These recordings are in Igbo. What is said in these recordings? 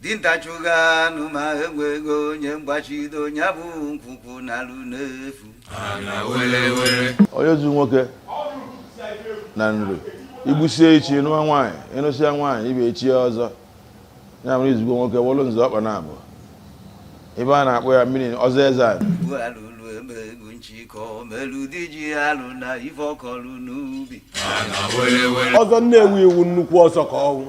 Dinta chụga anụ ma enweghị onye mgbachido ya bụ nkwụkwụ n'alụ n'efu. Onye zu nwoke na nri igbusie ichi nụọ nwaanyị, ịnụsịa nwaanyị ibe echie ọzọ, ya mere izugbo nwoke wụlụ nze ọkpa na abụ ebe a na-akpọ ya mmiri ọzọ eze anyị. Ugbu alụlụ emegbu nchịkọ melu di ji alụ na ife ọkọlụ n'ubi. Ọzọ Nnewi iwu nnukwu ọzọ ka ọnwụ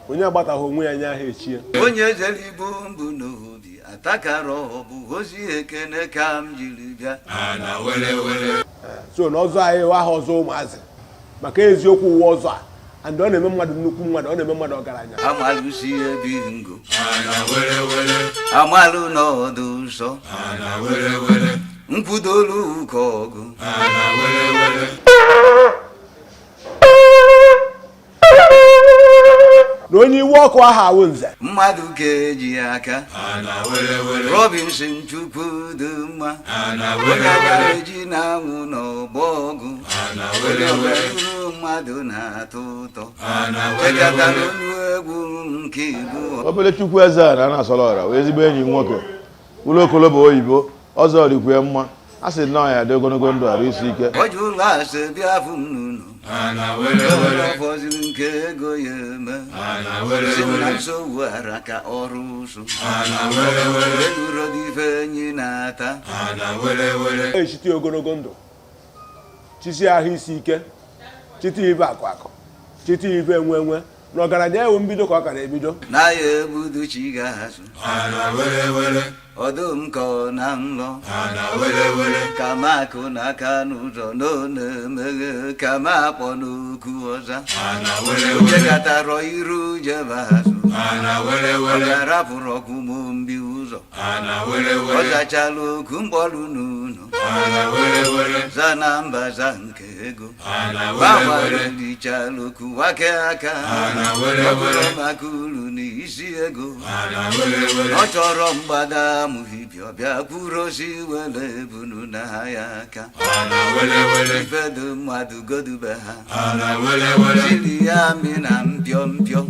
onye agbataghị onwe ya nye aha echie. Onye zere igbo mbụ n'obi atakara ọ bụ ozi ekene ka m jiri bịa. So na ọzọ anyị aha ọzọ ụmụazị maka eziokwu ụwa ọzọ a, and ọ na-eme mmadụ nnukwu mmadụ, ọ na-eme mmadụ ọgaranya. Amalụ si ebi ngo amalụ n'ọdụ nsọ nkwudolu ụkọ ọgụ. Na onye iwe ọkụ ahụ awụ nze. Mmadụ ka eji aka Robinson Chukwu dị mma, onye agbara eji na-anwụ n'ọgbọ ọgụ, onye ọgaruru mmadụ na-atọ ụtọ chekatara onu egwu nke ibu. Obere Chukwu eze a na na-asọrọ ọra wee ezigbo enyi m nwoke ụlọ okolobo oyibo ọzọ dịkwa mma, a sị na ya dị ogologo ndụ arụ isi ike. Oji ụlọ ase bịa afụ m n'ụlọ fọziri nke ego ya eme si m na nsogbu ara ka ọrụ ụsụ elurodife enyi na-ata. Echite ogologo ndụ, chisi ahụ isi ike, chite ibe akụ akụ, chite ibe enwe enwe na ọgaranya ewu mbido ka ọ ka na-ebido. Na ya egbudu chi ga-azụ ọdụm ka ọ na nlọ ka m akụ n'aka n'ụzọ na ọ na-emeghe ka m akpọ n'okwu ọza chekatara iru jebe azụ ọ ga-arapụrụ ọkụ mụ mbi ụzọ ọ zachala okwu mkpọrụ n'ụlọ za na mba za nke ego gbanwarụlichala okwu wake aka ọ bụrụ maka uru na isi ego ọ chọrọ mgbada amụghị ọbịa kwuru osi wele ebunu na ya aka ifedo mmadụ godube ha siri ya amị na mpio mpio.